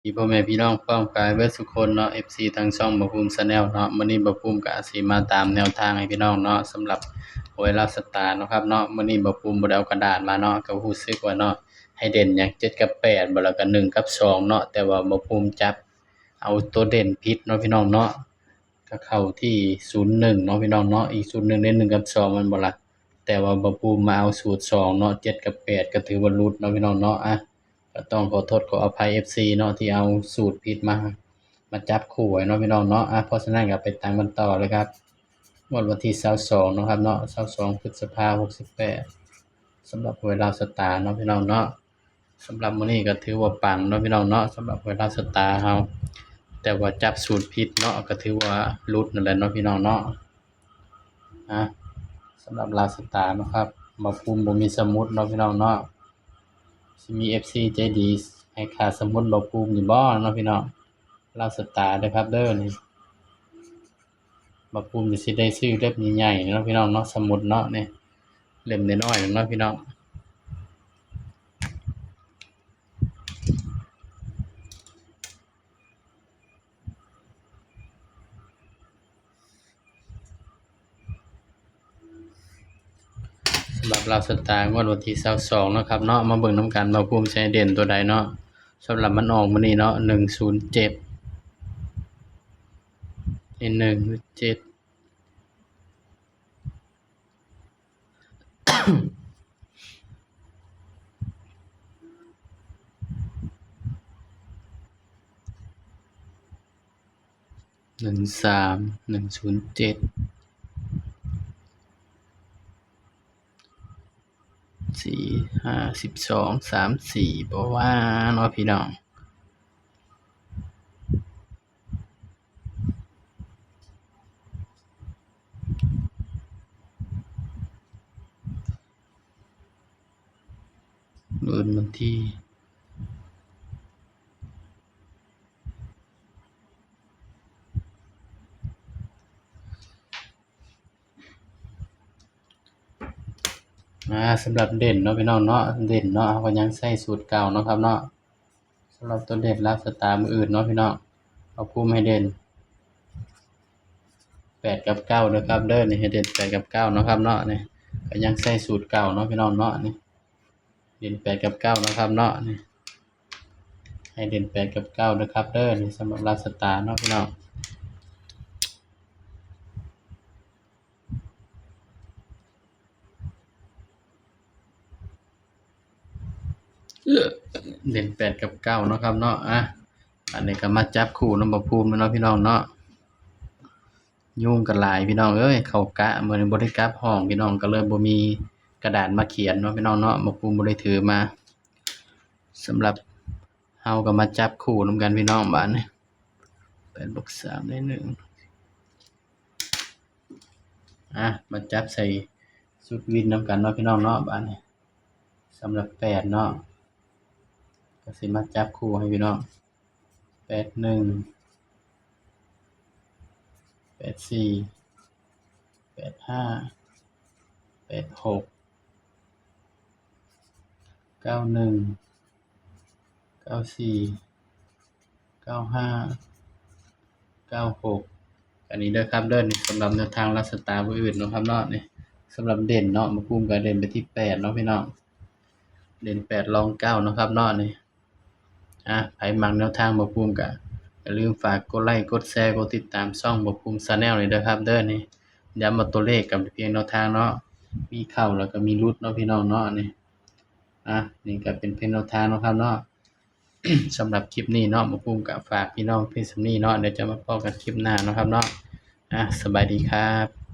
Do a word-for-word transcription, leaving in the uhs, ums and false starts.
ดีพ่อแม่พี่น้องป้องปายเบิดสุคนเนาะ เอฟซี ทางช่องบ่าวภูมิ Channel เนาะ มื้อนี้บ่าวภูมิก็สิมาตามแนวทางให้พี่น้องเนาะ สำหรับหวยลาวสตาร์เนาะครับเนาะ มื้อนี้บ่าวภูมิบ่ได้เอากระดาษมาเนาะ ก็รู้สึกว่าเนาะ ให้เด่นอย่างเจ็ดกับแปดบ่ แล้วก็หนึ่งกับสองเนาะ แต่ว่าบ่าวภูมิจับเอาตัวเด่นผิดเนาะพี่น้องเนาะ ก็เข้าที่ ศูนย์หนึ่ง เนาะพี่น้องเนาะ อีกชุดหนึ่งได้หนึ่งกับสอง แม่นบ่ล่ะ แต่ว่าบ่าวภูมิมาเอาสูตรสองเนาะ เจ็ดกับแปด ก็ถือว่าหลุดเนาะพี่น้องเนาะ อ่ะ ก็ต้องขอโทษขออภัย เอฟซี เนาะ ที่เอาสูตรผิดมา มาจับคู่ไว้เนาะพี่น้องเนาะ อ่ะ เพราะฉะนั้นก็ไปตามกันต่อเลยครับ งวดวันที่ซาวสองเนาะครับเนาะ ซาวสอง พฤษภา หกสิบแปด สำหรับหวยลาวสตาร์เนาะพี่น้องเนาะ สำหรับมื้อนี้ก็ถือว่าปังเนาะพี่น้องเนาะ สำหรับหวยลาวสตาร์เฮา แต่ว่าจับสูตรผิดเนาะ ก็ถือว่าหลุดนั่นแหละเนาะพี่น้องเนาะ อ่ะ สำหรับลาวสตาร์เนาะครับ บ่าวภูมิบ่มีสมุดเนาะพี่น้องเนาะ สิมี เอฟซี ใจดีให้ค่าสมุดบ่าวภูมิอยู่บ่เนาะพี่น้อง ลาวสตาร์เด้อครับเด้อนี่ บ่าวภูมิสิได้ซื้อเล่มใหญ่ๆเนาะพี่น้องเนาะ สมุดเนาะนี่ เล่มน้อยๆเนาะพี่น้อง สำหรับลาวสตาร์งวดวันที่ซาวสองเนาะครับเนาะ มาเบิ่งนำกันบ่าวภูมิสิให้เด่นตัวใดเนาะ สำหรับมันออกมื้อนี้เนาะ หนึ่งศูนย์เจ็ด นี่ หนึ่งเจ็ด หนึ่งสาม หนึ่งศูนย์เจ็ด สี่ห้า สิบสอง สามสี่ บ่ว่าเนาะพี่น้อง เริ่มวันที่ อ่า สำหรับเด่นเนาะพี่น้องเนาะ เด่นเนาะ เฮาก็ยังใช้สูตรเก่าเนาะครับเนาะ สำหรับตัวเด่นลาวสตาร์มื้ออื่นเนาะพี่น้อง เอาภูมิให้เด่น แปดกับเก้าเด้อครับเด้อ นี่ให้เด่นแปดกับเก้าเนาะครับเนาะ นี่ก็ยังใช้สูตรเก่าเนาะพี่น้องเนาะ นี่ เด่นแปดกับเก้าเนาะครับเนาะ นี่ ให้เด่นแปดกับเก้าเด้อครับเด้อ นี่สำหรับลาวสตาร์เนาะพี่น้อง เด่นแปดกับเก้าเนาะครับเนาะ อ่ะ อันนี้ก็มาจับคู่นำบ่าวภูมิเนาะพี่น้องเนาะ ยุงก็หลายพี่น้องเอ้ย เข้ากะมื้อนี้บ่ได้กลับห้องพี่น้อง ก็เลยบ่มีกระดาษมาเขียนเนาะพี่น้องเนาะ บ่าวภูมิบ่ได้ถือมา สำหรับเฮาก็มาจับคู่นำกันพี่น้อง บาดนี้ แปดบวกสามได้หนึ่ง อ่ะ มาจับใส่ชุดวินนำกันเนาะพี่น้องเนาะ บาดนี้ สำหรับแปดเนาะ ก็สิมาจับคู่ให้พี่น้อง แปดหนึ่ง แปดสี่ แปดห้า แปดหก เก้าหนึ่ง เก้าสี่ เก้าห้า เก้าหก อันนี้เด้อครับเด้อ นี่สำหรับแนวทางลาวสตาร์มื้ออื่นเนาะครับเนาะ นี่สำหรับเด่นเนาะ บ่าวภูมิก็เด่นไปที่แปดเนาะพี่น้อง เด่นแปดรองเก้าเนาะครับเนาะ นี่ อ่ะ ไผมักแนวทางบ่าวภูมิก็อย่าลืมฝากกดไลค์ กดแชร์ กดติดตามช่องบ่าวภูมิ Channel นี่เด้อครับเด้อ นี่ ย้ำว่าตัวเลขก็เป็นเพียงแนวทางเนาะ มีเข้าแล้วก็มีหลุดเนาะพี่น้องเนาะ นี่ อ่ะ นี่ก็เป็นเพียงแนวทางเนาะครับเนาะ สำหรับคลิปนี้เนาะ บ่าวภูมิก็ฝากพี่น้องเพียงส่ำนี้เนาะ เดี๋ยวจะมาพ้อกันคลิปหน้าเนาะครับเนาะ อ่ะ สบายดีครับ